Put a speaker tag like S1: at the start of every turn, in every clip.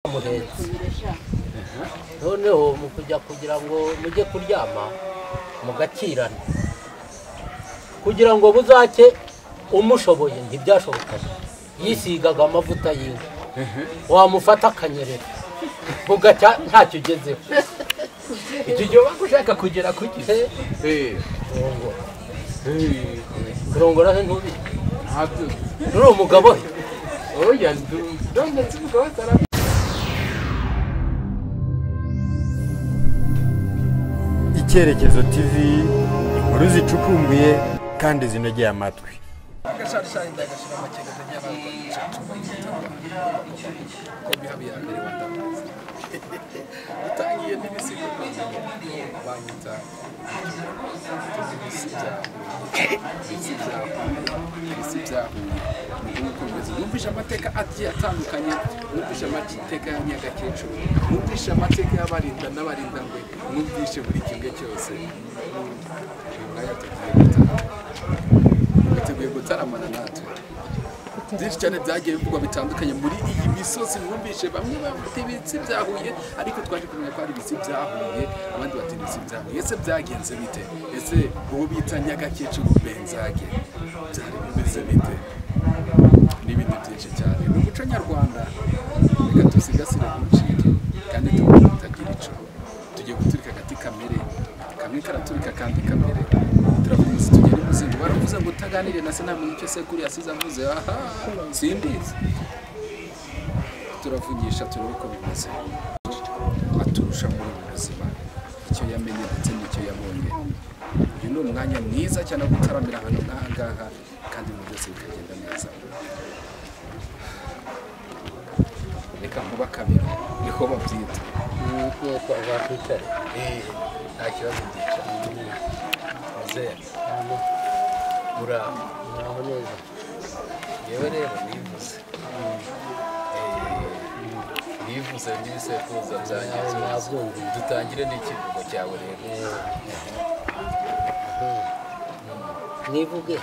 S1: Muhetse noneho mu kujya kugira ngo mujye kuryama mugakirana kugira ngo buzake umushoboye ntibyashobokaga, yisigaga amavuta y'inka wamufata akanyerera bugacya ntacyo ugezeho.
S2: Icyo gihe waba ushaka kugera ku gihe
S1: kurongora he ntubi nturi umugabo he?
S2: Oya ndumva umugabo atara.
S3: Icyerekezo TV, inkuru zicukumbuye kandi zinogeye amatwi.
S2: Numvise amateka agiye atandukanye, numvise amateka ya Nyagakecuru, numvise amateka y'abarinda n'abarindangwe, numvise buri kimwe cyose. Uyu mwanya tugiye gutarama, twiteguye gutaramana natwe. Byinshi cyane byagiye bivugwa bitandukanye muri iyi misozi, mwumvishe bamwe bafite ibitsi bya Huye, ariko twaje kumenya ko ari ibitsi bya Huye, abandi bati ibitsi bya Huye. Ese byagenze bite? Ese uwo bita Nyagakecuru Benzage byari bimeze bite? N'ibindi byinshi cyane. Ni umuco nyarwanda, reka tusigasire ntucike kandi tutagira ico. Tugiye guturika agati kamere, kamwe karaturika kandi kamere. Turavuze tugere muzingo, baravuze ngo utaganire na se ntamenya icyo sekuru yasize avuze. Aha simbizi. Turavunyisha turebe uko bimeze. Aturusha muri ubu buzima icyo yamenye ndetse n'icyo yabonye. Uyu ni umwanya mwiza cyane wo gutaramira ahantu nk'aha ngaha kandi ibintu byose bikagenda neza. Reka nkuba kabiri niko babyita. Nta kibazo ndicara. Muzere uraho?
S1: Muraho neza.
S2: Yewe rero nivuze nivuze n'ibisekuruza byanjye byose. Dutangire n'ikivugo cyawe rero.
S1: Nivuge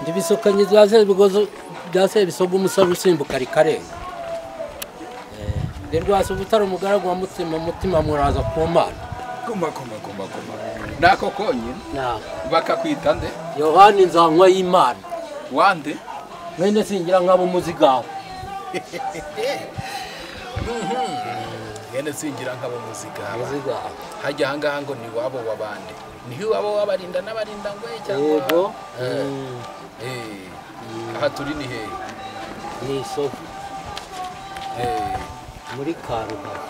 S1: ndibisokanye bya Sebigozo bya Sebisogo umusore usimbuka rikarenga. Rwasa ubutari umugaragu wa mutima, mutima muraza ku Mana.
S2: Koma koma koma koma. Nako konyine bakakwita nde?
S1: Yohani Nzanywa y'Imana.
S2: Wande?
S1: Mwene singira nk'abo muzigaho.
S2: Mwene singira nk'abo muzigaho. Muzigaho. Hajya aha ngaha ngo ni wabo wabande. Ni wabo wabarinda n'abarinda ngwe cyangwa?
S1: Yego.
S2: Aha turi ni hehe?
S1: Ni isoko. Muri Karugabo.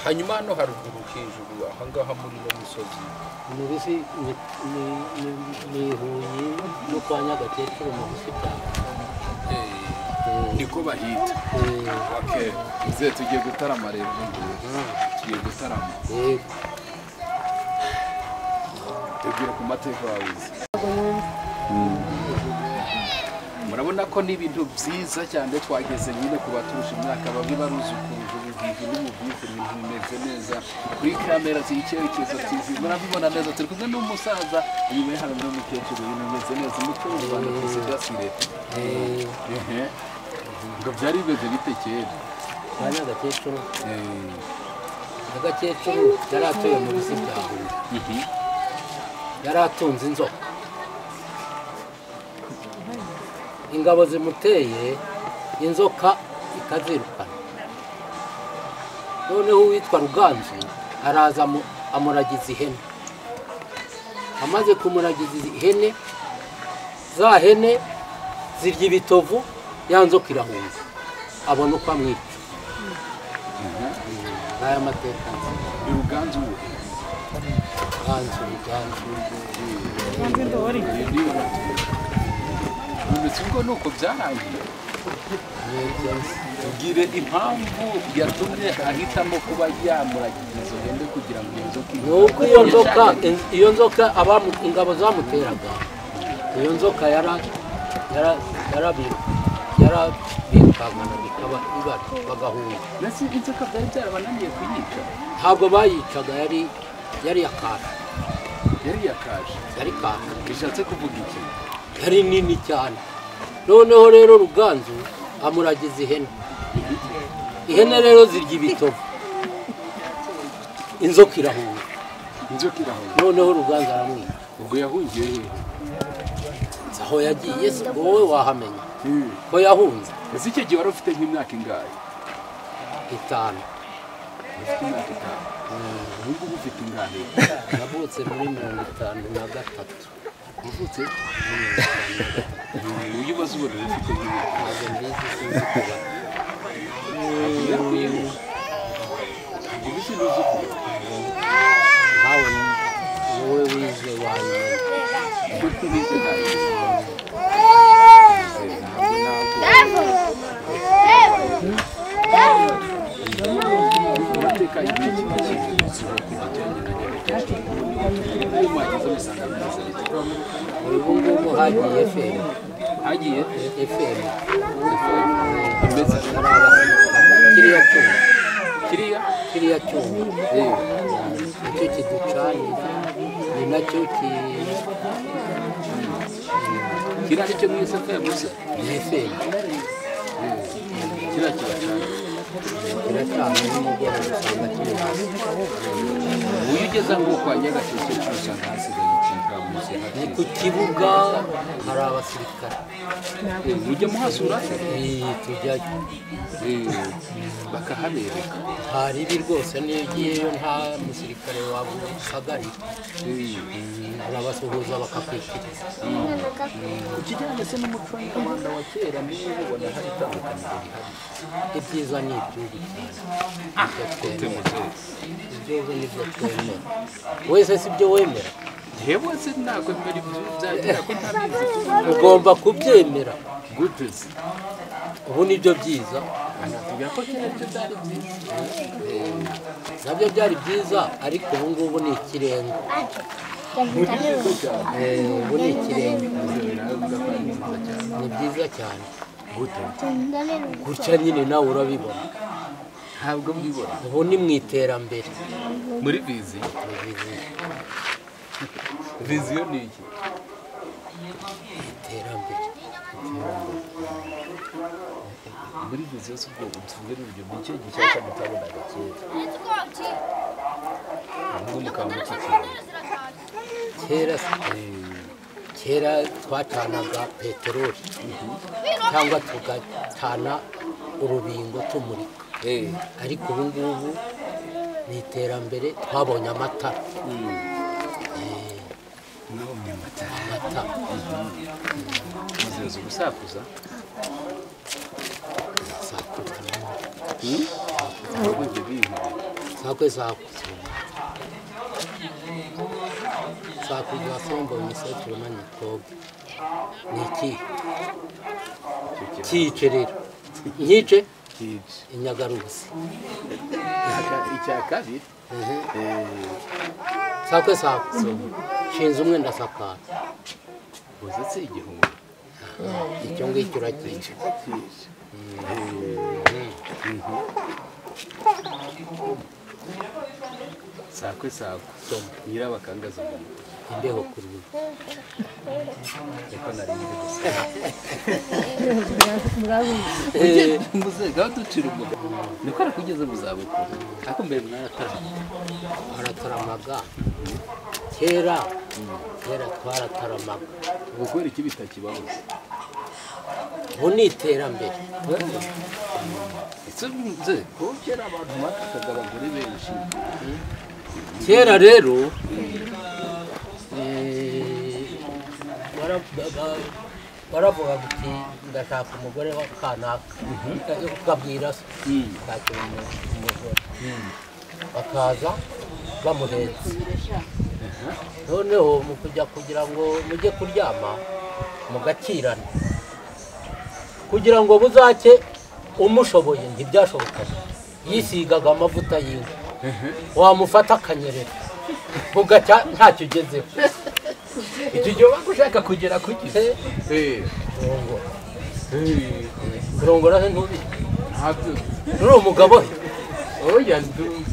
S2: Hanyuma hano haruguru hejuru aha ngaha muri no musozi
S1: ni ni Huye no kwa Nyagakecuru mu busitani
S2: niko bahita. Okay, muze tugiye gutarama rero. Tugiye gutarama.
S1: Yego.
S2: Tubwire ku mateka wawe. Murabona ko ni ibintu byiza cyane twageze nyine ku baturusha imyaka, bamwe baruzukuruje ubuvivi n'ubuvivi, ibintu bimeze neza. Kuri kamera z'Icyerekezo TV murabibona neza, turi kumwe n'umusaza, inyuma ye hari n'umukecuru, ibintu bimeze neza. Umuco w'u Rwanda tusigasire. Ngo byari bimeze bite kera?
S1: Kwa Nyagakecuru. Nyagakecuru yari atuye mu bisi bya Huye. Yari atunze inzoka. Ingabo zimuteye inzoka ikazirukana. Noneho uwitwa Ruganzu araza amuragiza ihene. Amaze kumuragiza ihene, za hene zirya ibitovu, ya nzoka irahunga, abona uko amwica. Ngaya amateka nzi.
S2: Ruganzu
S1: Ruganzu Ruganzu
S2: ubwo nuko byarangiye. Tubwire impamvu yatumye ahitamo kuba yamuragiza izo hene kugira ngo iyo nzoka.
S1: Nuko iyo nzoka ingabo zamuteraga, iyo nzoka yarabirukankana bikaba ibara bagahunga.
S2: Mbese inzoka byari byarabananiye kuyica?
S1: Ntabwo bayicaga, yari yakashe.
S2: Yari yakashe?
S1: Yari kashe.
S2: Bishatse kuvuga iki?
S1: Yari nini cyane. Noneho rero Ruganzu amuragiza ihene. Ihene rero zirya ibitovu. Inzoka irahunga.
S2: Inzoka irahunga.
S1: Noneho Ruganzu aramwica.
S2: Ubwo yahungiye he?
S1: Aho yagiye se wowe wahamenya ko yahunze.
S2: Ese icyo gihe wari ufite nk'imyaka ingahe?
S1: 5.
S2: Ufite imyaka 5. Ubu ngubu ufite ingahe?
S1: Navutse muri 53.
S2: Wavutse? Uyu ubaze ubona ufite nk'imyaka.
S1: Ntabwo mbizi, sinzi kubara.
S2: Ntabwo ubizi, ntuzi kubara.
S1: Nkawe wowe wize wabimenya.
S2: Nize nabi. Amateka y'iki kintu ku kijyanye na Nyagakecuru, ubu mwageze musanga bimeze bite?
S1: Ubu ngubu hagiye FM.
S2: Hagiye
S1: FM.
S2: Imeze
S1: kiriya cyuma.
S2: Kiriya
S1: cyuma. Nicyo kiducanira, ni nacyo
S2: kiriya nicyo mwese FM se?
S1: Ni FM.
S2: Kiriya kibacana.
S1: Kiracana nimugoroba usanga kiri hasi.
S2: Uyu ugeze aho kwa Nyagakecuru usanga hasigaye ikintu munsi.
S1: Ni ku kibuga hari abasirikare.
S2: Mujya muhasura se?
S1: Tujyayo.
S2: Bakahabereka.
S1: Nta ribi rwose, niyo ugiyeyo nta musirikare wagusagarira. Urabasuhuza bakakwikiriza.
S2: Ku kijyanye se n'umuco nyarwanda wa kera n'ubu ubona hari itandukaniro rihari?
S1: Ibyiza ni iby'ubu cyane. Iby'ubu nibyo twemera. Wese si byo wemera?
S2: Yewe se nakwemera ibyo byagira ko ntabizi.
S1: Ugomba kubyemera.
S2: Gute se?
S1: Ubu nibyo byiza.
S2: Anatubwira ko kera byo byari byiza.
S1: Nabyo byari byiza, ariko ubu ngubu ni ikirenga. Ubu ni ikirenga. Ni byiza cyane.
S2: Gute?
S1: Gutya nyine nawe urabibona.
S2: Ntabwo mbibona.
S1: Ubu ni mu iterambere.
S2: Muri viziyo. Viziyo ni iki?
S1: Iterambere.
S2: Muri viziyo si ubwo tuvuge n'urugero ni ikihe gishyashya mutabonaga kera? Ubu mukaba mukikibona.
S1: Kera kera twacanaga peteroli cyangwa tugacana urubingo tumurika. Ariko ubu ngubu ni iterambere, twabonye amatara.
S2: Mwabonye amatara.
S1: Amatara.
S2: Muzi gusakuza?
S1: Sakuza.
S2: Sakwe
S1: sakwe. Sakuza sombo imisekuru manyikoge. Ni iki? Cyice rero. Nyice?
S2: Cyice.
S1: Inyagaruzi.
S2: Icya kabiri.
S1: Sakwe sakwe. Shinze umwe ndasakara.
S2: Uzetse igihumbi.
S1: Icyo ngicyo urakica.
S2: Sakwe sakwe. Nyirabakangaza umuntu.
S1: Imbeho ku rugi.
S2: Reka nari ndi gusa. Muze gaho ducira umugabo. Niko arakugeze mu zabukuru. Ariko mbere mwarataramaga.
S1: Twarataramaga. Kera kera twarataramaga.
S2: Ubu kubera iki bitakibaho?
S1: Ubu ni iterambere.
S2: Ese nze ko kera abantu batakaga abagore benshi.
S1: Kera rero baravuga guti ndashaka umugore wa kanaka, ukabwira se ndashaka umugore, bakaza bamuhetse. Noneho mu kujya kugira ngo mujye kuryama mugakirana, kugira ngo buzake umushoboye ntibyashobokaga, yisigaga amavuta y'inka, wamufata akanyerera bugacya ntacyo ugezeho.
S2: Icyo gihe waba ushaka kugera ku gihe
S1: kurongora se ntubizi?
S2: Ntabyo.
S1: Uri umugabo he?
S2: Oya,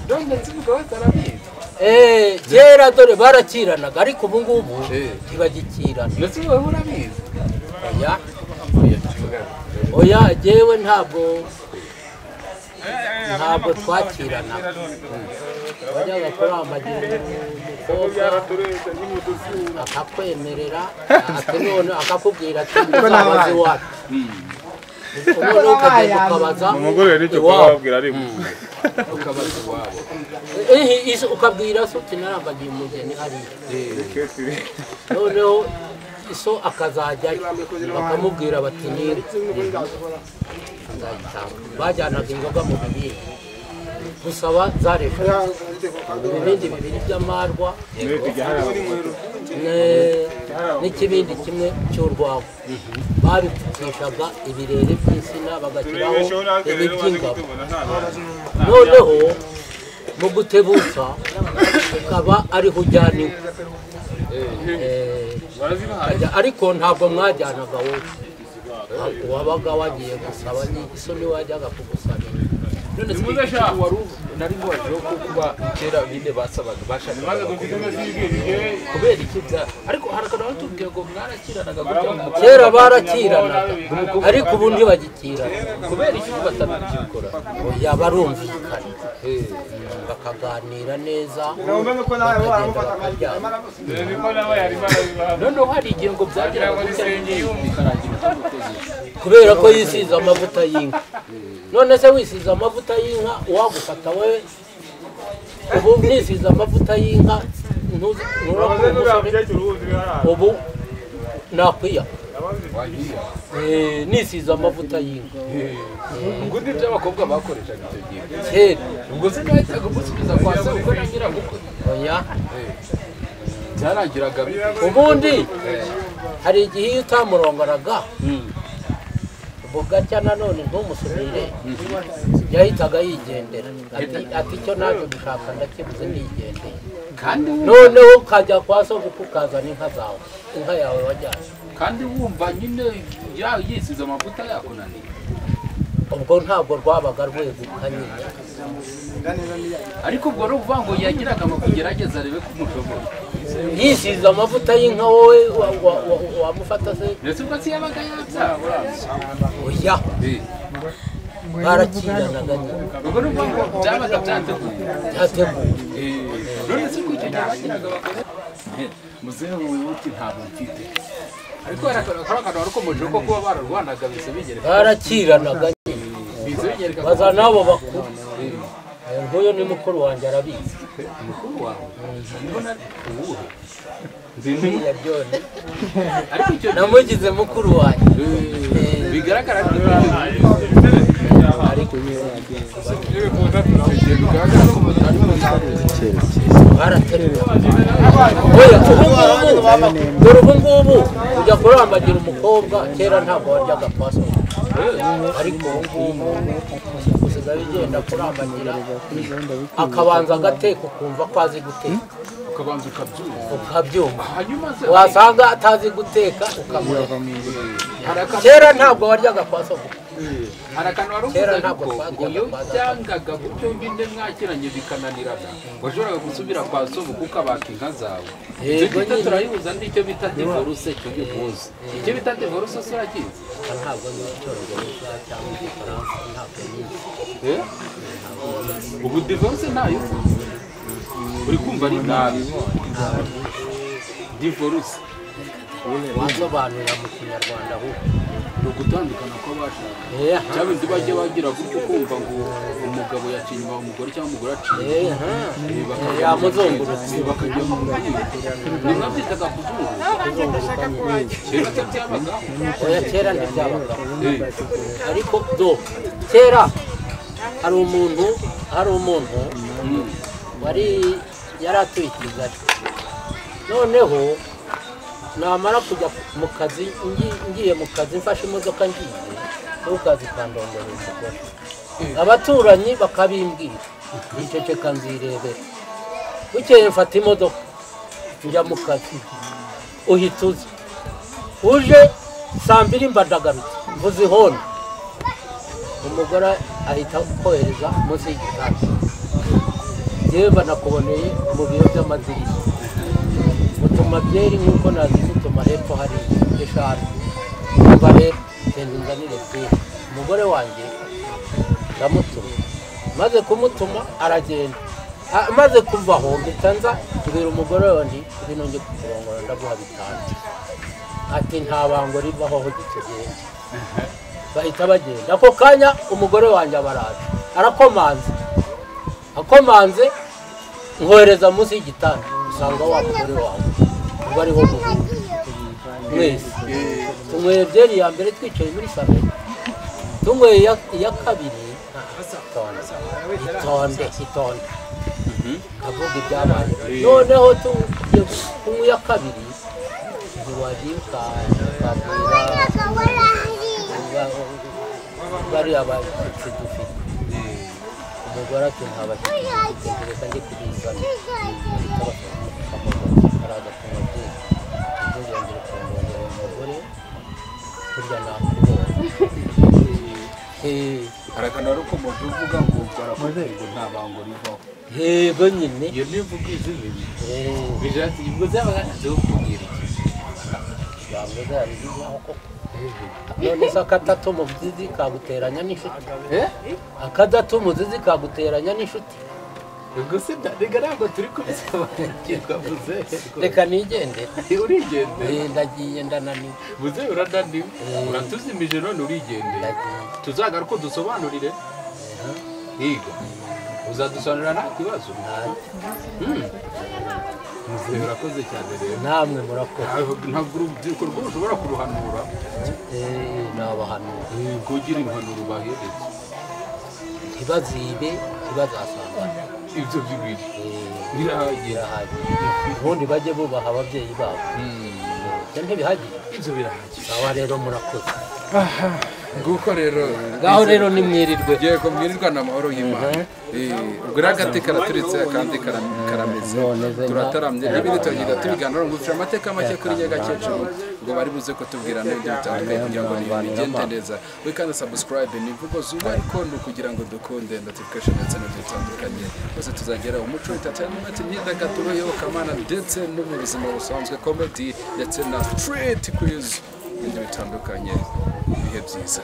S2: none nzi umugabo atarabizi.
S1: Kera dore barakiranaga, ariko ubu ngubu ntibagikirana.
S2: Ndetse wowe urabizi?
S1: Oya. Oya, jyewe ntabwo twakirana. Wajyaga kurambagira umukobwa akakwemerera, ati none akakubwira ati uzabaze iwacu. Noneho ukagenda ukabaza iwabo. Ukabwira so uti narambagiye umugeni hariya. Noneho iso akazajyayo bakamubwira bati nire azayitanga. Bajyanaga inzoga mu bibindi gusaba zareshwa ibibindi bibiri by'amarwa n'ikibindi kimwe cy'urwagwa. Babipfukishaga ibirere by'insina bagashyiraho ibiby'ingabo. Noneho mu gutebutsa ukaba ariho ujyana iwe, ariko ntabwo mwajyanaga wowe, wabaga wagiye gusaba iso niwe wajyaga kugusabira.
S2: None se nari ngwajeho ko kuba kera nyine basabaga bashakaga kubera iki bya, ariko hari akantu batubwiye ngo mwarakiranaga gutya.
S1: Kera barakiranaga ariko ubu ntibagikirana.
S2: Kubera iki batabikora?
S1: Oya, barumvikana bakaganira neza bakagenda bakaryama.
S2: Noneho hari igihe ngo byageraga gutya bikarangira utamukoze
S1: kubera ko yisize amavuta y'inka. None se wisize amavuta y'inka uwagufata we? Ubu nisize amavuta y'inka ubu nakwiya nisize amavuta y'inka.
S2: Ubwo ni byo abakobwa bakoreshaga icyo gihe
S1: kera.
S2: Ubwo se nahitaga umusubiza kwa se uko na nyirabukwe?
S1: Oya,
S2: byarangiraga bite?
S1: Ubundi hari igihe iyo utamurongoraga bugacya nanone ntumusubire, yahitaga yigendera ati icyo naje gushaka ndakibuze ndigendeye. Noneho ukajya kwa sogokuru ukazana inka zawe, inka yawe wajyanye.
S2: Kandi wumva nyine yisize amavuta yakunaniye.
S1: Ubwo ntabwo rwabaga rweguka nyine.
S2: Ariko ubwo ari ukuvuga ngo yagiraga ngo kugerageza arebe ko umushobora.
S1: Yisize amavuta y'inka wowe wamufata se?
S2: Ndetse ubwo si yabaga yabyara?
S1: Oya, barakiranaga nyine.
S2: Ubwo ni ukuvuga ngo byabaga byateguwe.
S1: Byateguwe.
S2: None se ubwo icyo gihe bagiraga abagore? Muzehe wibuke ntabwo mfite. Ariko hari akantu wari ukomeje ko kuba bararwanaga bise bigereka.
S1: Barakiranaga nyine. Baza n'abo bakuru. Nk'uyu ni mukuru wanjye arabizi.
S2: Mukuru wawe? Uwuhe?
S1: Namugize mukuru wanjye.
S2: Bigaragara ko
S1: ariko baraterura. Oya, dore ubu ngubu ujya kurambagira umukobwa, kera ntabwo waryaga kwa so, ariko ubu ngubu usigaye ugenda kurambagira akabanza agateka ukumva ko azi guteka.
S2: Ukabanza
S1: ukabyumva, wasanga atazi guteka ukamureka. Kera ntabwo waryaga kwa so.
S2: Hari akantu wari uvuze ngo iyo byangaga gutyo nyine mwakiranye bikananirana washoboraga gusubira kwa sobukwe ukabaka inka zawe. Icyo bita turayihuza n'icyo bita divorce cy'uyu munsi. Icyo bita divorce se urakizi?
S1: Ntabwo nzi icyongereza cyangwa igifaransa, ntabwo nyizi.
S2: Ubu divorce ntayo uzi? Uri kumva ari nabi. Divorce
S1: wasobanurira mu kinyarwanda ahubwo
S2: ni ugutandukana kw'abashaka. Cyangwa indi bajya bagira gutyo kumva ngo umugabo yaciye inyuma umugore cyangwa umugore aciye
S1: yamuzungurutse
S2: bakajya mu nkiko. Ni mwabyitaga kuzunguruka? Kera se byabagaho?
S1: Oya, kera ntibyabagaho. Ariko do kera hari umuntu wari yaratuye i Kigali. Noneho namara kujya mu kazi, ngiye mu kazi mfashe imodoka ngiye ntukazi kandongora umugore, abaturanyi bakabimbwira niceceka nzirebera. Bukeye mfata imodoka njya mu kazi, uhita uza uje saa mbiri mba ndagarutse mvuze ihoni, umugore ahita kohereza munsi y'igitanda. Njyewe banakuboneye mu biro by'amadirishya mutuma byeri nk'uko nazizituma hepfo hari eshanu. Umva rero Genda unzanire byeri. Umugore wanjye ndamutuma, maze kumutuma aragenda. Maze kuva aho mpita nza mbwira umugore wanjye ngwino njye kukurongora ndaguha 5. Ati nta bango rivaho aho gitugenda. Bahita bagenda. Ako kanya umugore wanjye abaraje, arakomanze, akomanze nkohereza munsi y'igitanda, usanga wa mugore wawe ubwo ariho mwese. Tunyweye byeri ya mbere twicaye muri salo, tunyweye iya kabiri. Itonde itonde ndavuga ibyabaye. Noneho tugiye kunywa iya kabiri, ntiwagiye ukabwira bariya bashyitsi dufite. Umugore ati nta bashyitsi dufite, reka njye kubizana. Araza kunywa byeri, ntuzongere kurongora umugore burya nakubonye.
S2: Hari akantu wari ukomeje uvuga ngo barakubwira ngo nta bango rivaho.
S1: Yego nyine
S2: iyo niyo mvugo izibiri ubwo zabaga zikubwira iki?
S1: Bango zari zivaho koko. None se akadatu umuzizi kaguteranya n'inshuti? Akadatu umuzizi kaguteranya n'inshuti?
S2: Ubwo se reka ntabwo turi kubisobanukirwa muze.
S1: Reka nigendere.
S2: Urigendere?
S1: Ndagiye ndananiwe.
S2: Muze urananiwe, uratuzimije none urigendeye. Tuzagaruka dusobanurire. Higa uzadusobanurira nta kibazo. Muze urakoze cyane rero.
S1: Namwe murakoze.
S2: Ntabwo urubyiruko rwo rushobora kuruhanura.
S1: Nabahanura.
S2: Kugira impanuro bahereza.
S1: Ntibazibe, ntibazasambane.
S2: Ibyo bibiri birahagije.
S1: Ubundi bajye bubaha ababyeyi babo. Ibyo ntibihagije?
S2: Ibyo birahagije.
S1: Sawa rero murakoze.
S2: Nguko rero
S1: ngaho rero nimwirirwe.
S2: Yego mwirirwa na amahoro y'Imana. Ubwo rero agati karaturitse akandi karameze, turataramye n'ibindi turagenda tubiganira. Ngufite amateka make kuri Nyagakecuru ngo bari buze kutubwira n'ibindi bitandukanye kugira ngo bigende neza. We kandi subscribe ni imvugo zuba ariko ni ukugira ngo dukunde notification ndetse n'ibindi bitandukanye. Bose tuzagera umuco, entertainment, imyidagaduro, iyobokamana ndetse no mu buzima busanzwe, comedy ndetse na street quiz n'ibindi bitandukanye. Ibihe byiza.